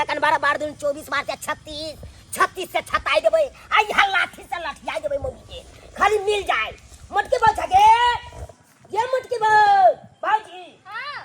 बारह कन बारह, बारह दूनी चौबीस, बारह से छत्तीस, छत्तीस से छताई देबै आ इहा लाठी से लठियाई देबै मौगी के, खाली मिल जाए। मोटकी बहू छके ये, मोटकी बहू, भौजी। हाँ।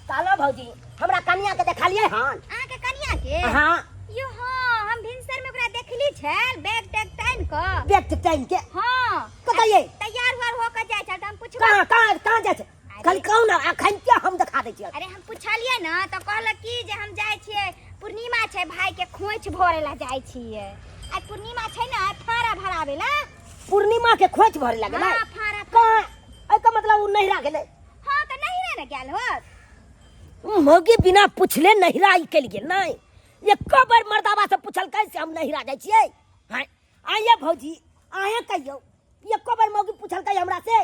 कहलो भौजी, हमरा कनिया के देखलियै हन? अहाँके कनिया के? हाँ। यो हाँ, हम भिनसर में ओकरा देखली छल बैग टैग टाइन क। बैग टैग टाइन के? हाँ। कतऽ ये? तैयार उयार हो के जाइ छल तऽ हम पुछबो। कहाँ कहाँ कहाँ जाइ छै? खाली कहू ने, अखन के हम देखा दै छियै। अरे हम पुछलियै ने तऽ कहलक की जे हम जाइ छियै, पूर्णिमा छै, भाई के खोंइछ भरे ला जाइ छियै। आइ पूर्णिमा छै ने, फाड़ा भरावे ला। पूर्णिमा के खोंइछ भरे ला गेलै? हाँ, फाड़ा। कहाँ? एकर मतलब उ नहिरा गेलै। हाँ, तऽ नहिरा ने गेल होत। मौगी बिना पुछले नहिरा निकलि गेल। नहि एको बेर मर्दाबा से पुछलकै से हम नहिरा जाइ छियै? हाँ, आइए भौजी, अहें कहियौ, एको बेर मौगी पुछलकै हमरा से?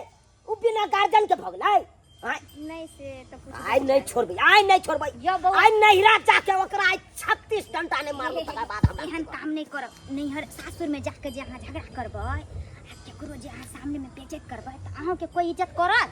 उ बिना गार्जियन के भऽ गेलै? आँय? नहीं से तो कुछ आइ नहीं छोड़बै, आइ नहीं छोड़बै। यो बौआ। आइ नहिरा जाके ओकरा आइ 36 डंटा नहि मारबै तकर बाद हमरा एहन काम नहीं करब। नैहर सासुर में जाके जे अहाँ झगड़ा करबै आ केकरो जे अहाँ सामने में बेइज्जत करबै तऽ अहूँके कोई इज्जत करत?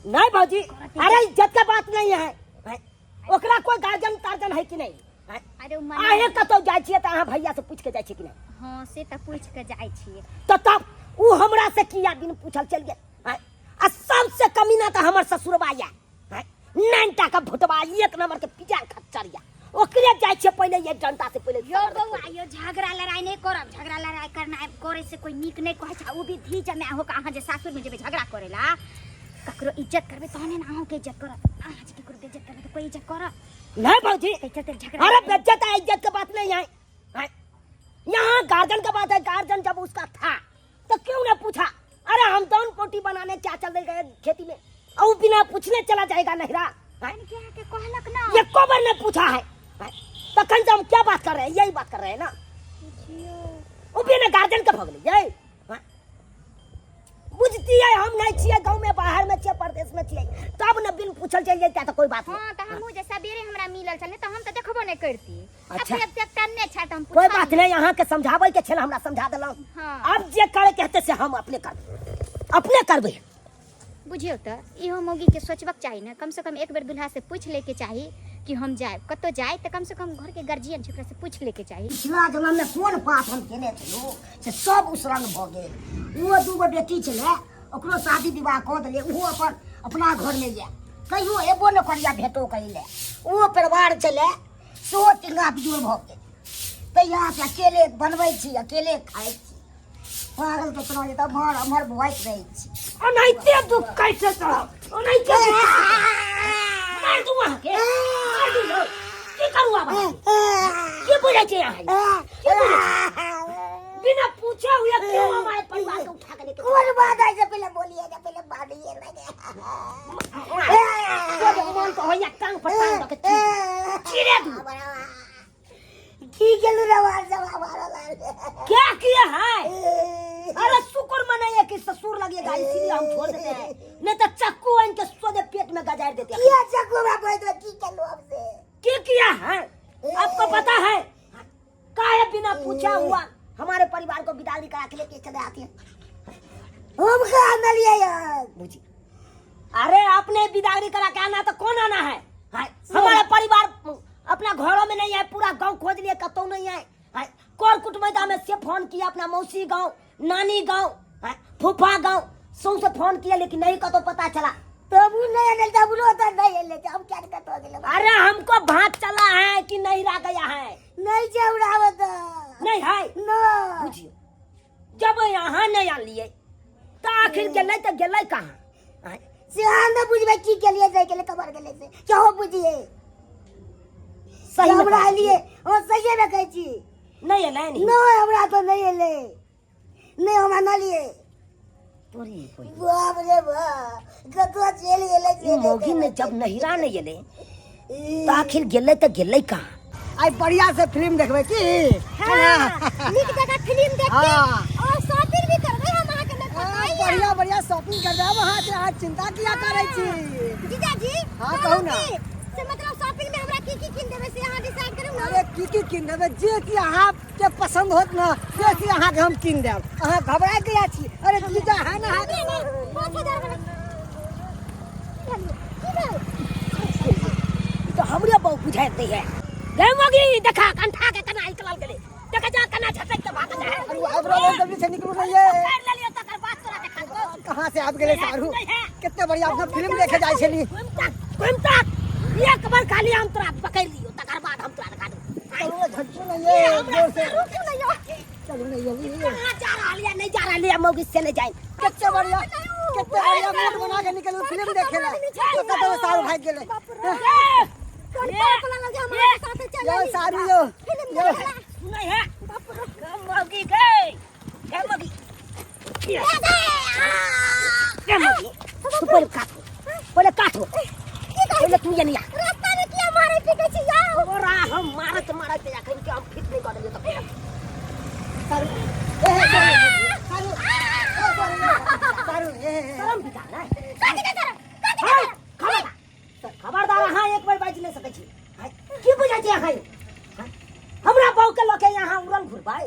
नहीं भौजी, अरे इज्जत के बात नहीं है। आँय, ओकरा कोई गार्जियन तार्जन है कि नहीं? आँय? अरे उ मना अहें कतौ जाइ छियै तऽ अहाँ भैया से पूछि के जाइ छियै कि नहीं? हाँ, से तऽ पूछि के जाइ छियै। तऽ तब उ हमरा से किया बिन पूछल चलि गेल? आँय? आ सबसे कमीना तऽ हमर ससुरबा या, आँय? नाइन टा के भुतबा, एक नंबर के पिजाल खच्चर या, ओकरे जाइ छियै पहिले ये डंटा से पहिले। यो बौआ, यो झगड़ा लड़ाई नहीं करब। झगड़ा लड़ाई करना करे से कोई नीक नहीं कहै छै। उ भी धी जमाए हो के अहाँ जे सासुर में जेबै झगड़ा करेला, ककरो इज्जत करबै तहने ने अहूँके इज्जत करत। अहाँ जे ककरो बेइज्जत करबै तऽ कोई इज्जत करत? नहीं भौजी। ताहि चलते झगड़ा अरे बेइज्जत है, इज्जत के बात नहीं है। हैं? यहाँ गार्जियन का बात है। गार्जियन जब उसका था तो क्यों ना पूछा? अरे हम दान पोटी बनाने क्या चल गए खेती में और वो बिना पूछने चला जाएगा नहिरा? हैं? के अहाँके कहलक ना? ये कोबर ने पूछा है, हैं? तखन से हम क्या बात कर रहे हैं, यही बात कर रहे हैं ना। वो बिना गार्जियन के भगले ये, हैं? बुझती है, हम नहीं छियै गांव में, बाहर में छियै, परदेश में छियै, तब न बिन पूछल चल जैता तो कोई बात नहीं। हाँ, तऽ हमहूँ जे सबेरे हमरा मिलल छल तऽ हम तऽ देखबो नहि करती। अच्छा। अपने एकटा नहि छै तऽ हम कोई पुछलियै। बात नहीं, अहाँ के समझाबै के छल, हमरा समझा देलहुँ। हाँ। अब जे करे के हेतै से हम अपने करबै, अपने करबै। बुझियौ तऽ इहो मौगी के सोचबाक चाही ने, कम से कम एक बेर दुल्हा से पूछि लैके चाही कि हम जायब कतौ जाय तऽ कम से कम घर के गार्जियन छै, ओकरा से पूछि लैके चाही। पिछला जन्म में कोन पाप हम केने छलहुँ से सब उसरंग भऽ गेल। ओहो दूगो बेटी छलै, ओकरो शादी विवाह कऽ देलियै। ओहो अपन अपना घरमे यऽ, कहियो एबो नहि करिया भेटो करै लए। ओहो परिवार छलै, सेहो तिंगा बिजोड़ भऽ गेल। तहिया से अकेले बनबै छी, अकेले खाइ छी। पागल के तरह जे एम्हर एम्हर बौआइत रहै छी। ओनाहिते दुख कैसे चढ़ब, ओनाहिते दुख मार दू अहाँके, मार दू यौ। की करू आब अहाँके? की बुझै छी अहाँ? की बुझै छी? बिना पूछे हुए क्यों हमारे परिवार को उठा के लेके कोन बात है से पहले बोलिए ना, पहले मानिए लगे। मन तो होइया टांग पर टांग दऽ के चीरे दू। की गेलू रे वार सब हमारा लाल। क्या किया है? अरे शुक्र मनाइए कि ससुर लगेगा, इसीलिए हम छोड़ देते हैं, नहीं तो चक्कू इनके सोझे पेट में गजार देते हैं। किया चक्कू हमरा बोल दो की केलू हमसे? की किया है आपको पता है? काहे बिना पूछा हुआ हमारे परिवार को विदाई करा के लेके चले आते हैं? हम कहाँ मिलिए यार? बुझी, अरे आपने विदागरी करा के आना तो कौन आना है? है? हमारा परिवार अपना घरों में नहीं है, पूरा गांव खोज लिए, कतौ नहीं है। है? कौन कुटमैता में से फोन किया, अपना मौसी गांव, नानी गांव, है? फूफा गांव सौ से फोन किया, लेकिन नहीं कतौ पता चला। तब उ नहीं आने, तब उ तो नहीं आने, तो हम क्या करते हो गेलो? अरे हमको भात चला है कि नहीं रह गया है। नहीं चौड़ावत नहीं है। ना बुझियो, जब यहाँ नहीं आन लिए तो आखिर गेलै तो गेलै कहाँ? आँय? से अहाँ न बुझबै की केलिए, जाय गेलै कबर गेलै से केहो बुझिए। सही में हमरा कहै छी। एलिए, हम सहिए में कहै छी। नहीं एलै नहीं? नहीं, हमरा तो नहीं एलै, नहीं हमरा न लिए। तोरी कोई बाप रे बाप, कतौ चलि गेलै ई मौगी ने जब नहिरा नहीं एलै तो आखिर गेलै तो गेलै कहाँ? आइ बढ़िया से फिल्म देखबै की? हाँ, नीक जगह फिल्म देख के हाँ। और शॉपिंग भी करबै हम अहाँके, नहि पता हाँ, है। बढ़िया बढ़िया शॉपिंग करबै हम अहाँके, अहाँ चिंता किया करै छी? जीजाजी। हाँ, कहू ना। की से मतलब शॉपिंग में हमरा की की किन देबै से अहाँ डिसाइड करू ना। अरे की की कीन देबै, जे की अहाँके पसंद होत ना से की अहाँके हम कीन देब, अहाँ घबरा गया छी। अरे जीजा है ना। नहीं, नहीं, 5000 वाला। की भेल? की भेल? ई तो हमरे बहु बुझाइत नहीं है। गे मगी देखा कंठा के कना निकलल गेलै, देखा जा कना झटक के भागल है। अरे आबि रहल जल्दी से निकलू नहीं ये। कर लेलियो तकर बाद तोरा देखा देबौ। कहाँ से आबि गेलै सारू? कितने बढ़िया अपना फिल्म देखे जाइ छली। घुमि तक, घुमि तक, एक बार खाली हम तोरा पकड़ लियो, तकर बाद हम तोरा देखा देबौ। चलू झटकू नहीं ये जोर से चलू नहीं ये। कहाँ जा रहल ये? नहीं जा रहल ये मौगी से नहीं जाए। कितने बढ़िया, कितने बढ़िया मूड बना के निकलू फिल्म देखे ला, तो कतौ सारू भाग गेलै। यो सारू यो यो सुनै है मौगी गई, गे मौगी, गे मौगी, तू पहिले काट, पहिले काट, पहिले तू ये नहीं आ। रास्ता में किया मारे पीटे छी यार? तोरा हम मारत मारत अखन के हम फिट नहीं कर देलियो तऽ फेर सारू ए हे सारू, सारू ए सारू सारू ए हे। शरम विचार नै कथी के शरम? कथी के हाय, शरम? खबरदार खबरदार, अहाँ एक बेर बाजि नहि सकै छी। हाय, की बुझै छी अहाँ? हाय, हमरा बहू के लऽ के यहाँ उड़ल घुरबै?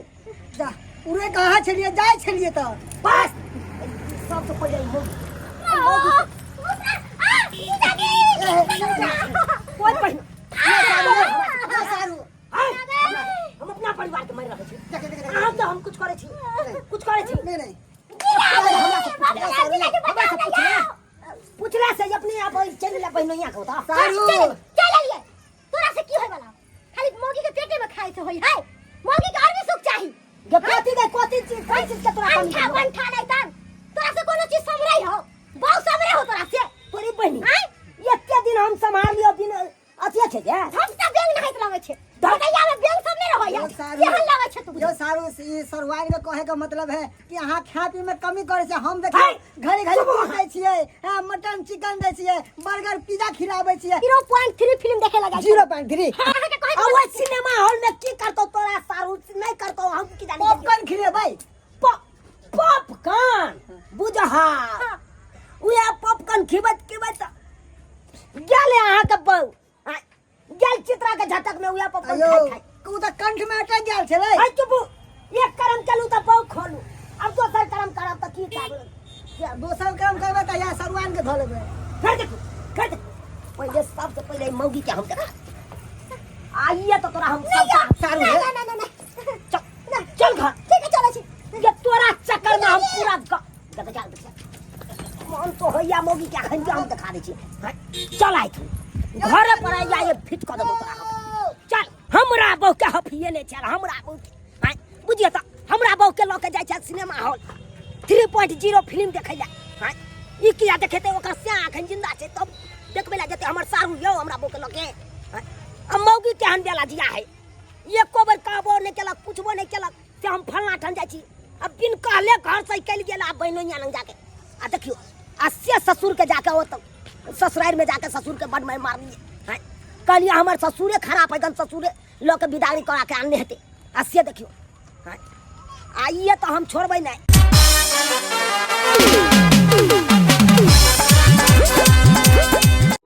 जा उड़े कहाँ छलियै, जाइ छलियै तऽ बस सबसँ पहिले ई मौगी। कोइ पहिने यो सारू। हाय, हम अपना परिवार के मारि रहल छी। देखे देखे। अहाँ तऽ हम कुछ करै छी, कुछ करै छी? नहीं नहीं। हमरा से पूछला, पूछला से अपने आप चलि गेला बहिनोइया के ओतऽ। सारू चल आइए, तोरा से की होय वाला? खाली मौगी के पेटे में खाए से होई है? मौगी के और भी सुख चाही। गे कथी गे, कथी चीज, कोन चीज के तोरा कमी? अंठा बंठा नहीं तन तोरा से कोनो चीज समरै हो? बहु समरै हो तोरा से? तोरी बहिनी आँय? एते दिन हम सम्हार लियो बिन अथिए छै जे हम सब बैंक नहाइत लगै छै, भदैया में बैंक सब नहीं रहै। यो सारू। केहन लगै छै तू? यो सारू, ई सरुआइन के कहे के मतलब है कि अहाँ खाए पी में कमी करे छै। हम देखियौ घड़ी घड़ी पूछै छियै, हाँ, मटन चिकन दै छियै, बर्गर पिज्जा खिलाबै छियै। 0.3 फिल्म देखे लगा। 0.3। अहाँके कहै आ ओहि सिनेमा हॉल में की करतौ तोरा सारू? नहीं करतौ, हम की जानी। पॉपकॉर्न खिलेबै। पॉपकॉर्न बुझहा, उएह पॉपकॉर्न खिबैत खिबैत गेलै अहाँके बहू। आँय, गेल चित्रा के झटक में उएह पॉपकॉर्न अयो खाइ खाइ। उ तऽ कंठ में अटक गेल छलै। हाय चुपू, एक करम चलू तऽ बहू खोलू, अब दोसर करम करब तऽ की करब? दोसर काम करबै तऽ या सरुआन के धऽ लेबै। फिर देखू, फिर देखू, पहिले सबसे पहिले ई मौगी के हम देखा आइए तो तोरा हम सब सारू ना हे। ना ना ना। चल, चल घर। ठीक है, चलै छी। ये तोरा चक्कर में हम पूरा देख जा, देख जा। मन तो होइया मौगी के अखन के हम देखा दै छी। हाँ, चल आइ तू घरे पर, आइ ये फिट कऽ देबौ तोरा हम। चल, हमरा बहू के हफिए नहि छल, हमरा बहू के। हाँ, बुझिए तऽ हमरा बहू के लऽ के जाइ छै सिनेमा हॉल 3.0 फिल्म देखै लए। हाँ, ई किया देखेतै? ओकर स्या अखन जिंदा छै तब देखबै लए जेतै हमर सारू यौ हमरा बहू के लऽ के। हाँ, आ मौगी केहन बेला जिया है, एको बेर कहबो नहि केलक, पुछबो नहि केलक से हम फलना ठाम जाइ छी। आ बिन कहले घर से निकलि गेल आ बहिनोइया लग जाके आ देखियो आ से ससुर के जाके ओतऽ ससुरारि में जाके ससुर के बड मारि मारलियै। हाँ, कहलियै हमर ससुरे खराब है गन, ससुरे लऽ के बिदागरी करा के आनने हेतै। आ से देखियो। हाँ, आइए तऽ हम छोड़बै नहि।